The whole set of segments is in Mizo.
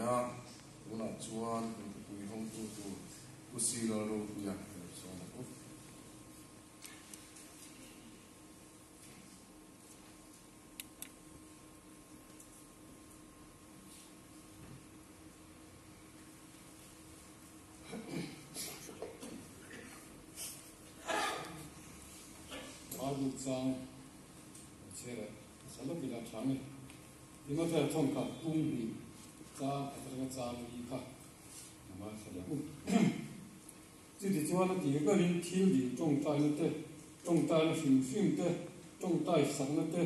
a, tunah chuan kan thupui hawngtu tur Pu Si Lalropuia ka lo sawn ang u. Bible chang chhiar a lawk ila tha nge. Timothea thawnkhat pum hnih chang khat atanga chang li kha a ngaithla leh u. Chutichuan a tir berin thil dil tawngtaina te, tawngtaina hrim hrim te, tawngtai sakna te,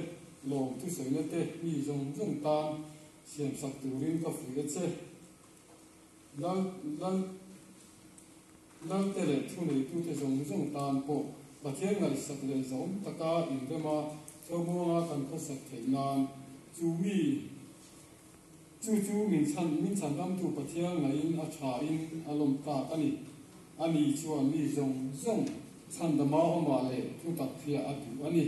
lawm thusawina te mi zawng zawng tan siamsak turin ka fuih a che. Lal lal Lalte leh thuneitute zawng zawng tan pawh Pathian ngaihsak leh zahawm taka inrema Chaubuanga kan khawsak theih nan chu mi chu chu min chhan min chhan ramtu Pathian ngaihin a thain a lawm tak a ni. Ani chuan mi zawng zawng chhandama awmah leh thutak hriah a duh a ni.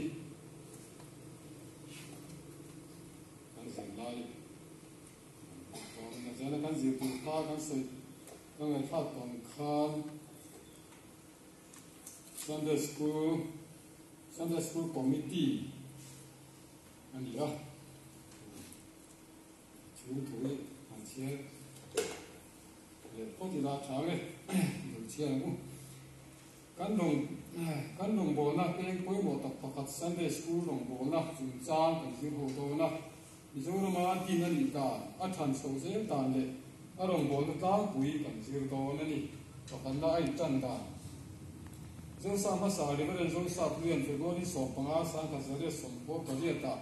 Kan zirlai Tawngna zela kan zir tur kha kan sawi ka ngaihthlak tawng khan Sunday School Sunday School Committee a ni a, chhung thu hi han chhiar leh phawt ila a tha ang e, lo chhiar ang u. Kan rawn kan rawngbawlna peng pawimawh tak pakhat Sunday School rawngbawlna chungchang kan zir ho dawn a. Mizorama din a nih dan, a than chhoh zel dan leh a rawngbawlna tlangpui kan zir dawn a ni. Pakhatna a intan dan. Zosa hmasa Reverend Zosa Puian February 15 1948-ah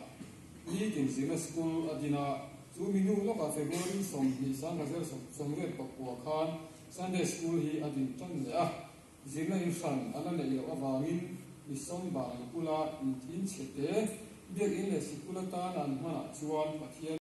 nitin zirna school a din a, chu mi hnu lawkah February 20 1989 khan Sunday School hi a din tan leh a, zirna in hran a la neih loh avangin Mission Bangla bula in chhe te, biakinn leh sikul atan an hmanah chuan Pathian.